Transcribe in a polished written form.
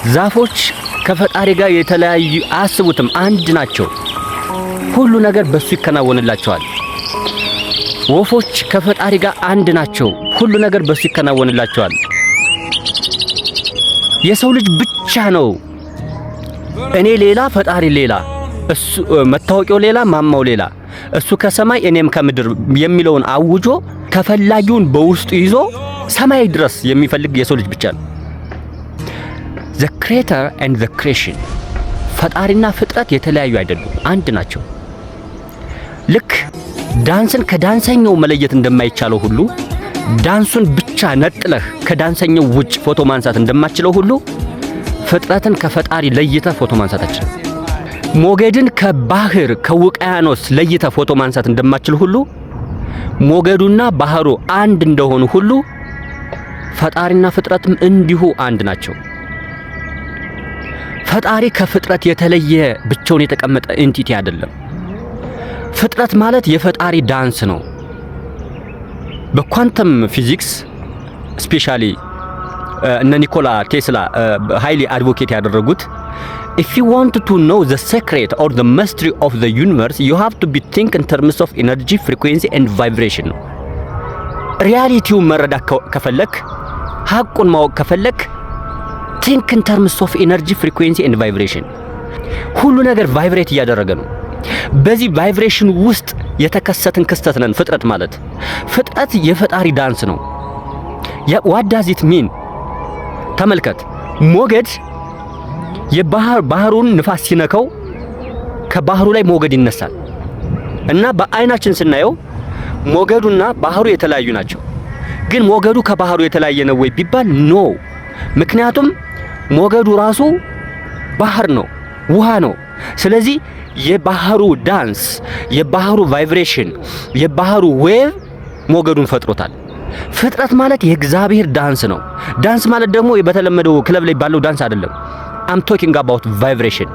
ዛፎች ከፈጣሪ ጋር የተለያዩ አያስቡትም፣ አንድ ናቸው። ሁሉ ነገር በሱ ይከናወንላቸዋል። ወፎች ከፈጣሪ ጋር አንድ ናቸው። ሁሉ ነገር በሱ ይከናወንላቸዋል። የሰው ልጅ ብቻ ነው እኔ ሌላ ፈጣሪ ሌላ፣ እሱ መታወቂያው ሌላ፣ ማማው ሌላ፣ እሱ ከሰማይ እኔም ከምድር የሚለውን አውጆ ተፈላጊውን በውስጡ ይዞ ሰማይ ድረስ የሚፈልግ የሰው ልጅ ብቻ ነው። The creator and the creation፣ ፈጣሪና ፍጥረት የተለያዩ አይደሉም፣ አንድ ናቸው። ልክ ዳንስን ከዳንሰኛው መለየት እንደማይቻለው ሁሉ፣ ዳንሱን ብቻ ነጥለህ ከዳንሰኛው ውጭ ፎቶ ማንሳት እንደማትችለው ሁሉ፣ ፍጥረትን ከፈጣሪ ለይተህ ፎቶ ማንሳት አትችልም። ሞገድን ከባህር ከውቅያኖስ ለይተህ ፎቶ ማንሳት እንደማትችል ሁሉ፣ ሞገዱና ባህሩ አንድ እንደሆኑ ሁሉ ፈጣሪና ፍጥረትም እንዲሁ አንድ ናቸው። ፈጣሪ ከፍጥረት የተለየ ብቻውን የተቀመጠ entity አይደለም። ፍጥረት ማለት የፈጣሪ ዳንስ ነው። በ quantum physics specially እነ ኒኮላ ቴስላ highly advocate ያደረጉት if you want to know the secret or the mystery of the universe, you have to be think in terms of energy, frequency and vibration ነው። Reality ውን መረዳት ከፈለክ፣ ሀቁን ማወቅ ከፈለክ think in terms of energy, frequency and vibration። ሁሉ ነገር vibrate እያደረገ ነው። በዚህ vibration ውስጥ የተከሰትን ክስተት ነን ፍጥረት ማለት። ፍጥረት የፈጣሪ ዳንስ ነው። What does it mean? ተመልከት፣ ሞገድ የባህር ባህሩን ንፋስ ሲነካው ከባህሩ ላይ ሞገድ ይነሳል እና በአይናችን ስናየው ሞገዱና ባህሩ የተለያዩ ናቸው። ግን ሞገዱ ከባህሩ የተለያየ ነው ወይ ቢባል no። ምክንያቱም ሞገዱ ራሱ ባህር ነው፣ ውሃ ነው። ስለዚህ የባህሩ ዳንስ፣ የባህሩ vibration፣ የባህሩ wave ሞገዱን ፈጥሮታል። ፍጥረት ማለት የእግዚአብሔር ዳንስ ነው። ዳንስ ማለት ደግሞ በተለመደው ክለብ ላይ ባለው ዳንስ አይደለም። I'm talking about vibration።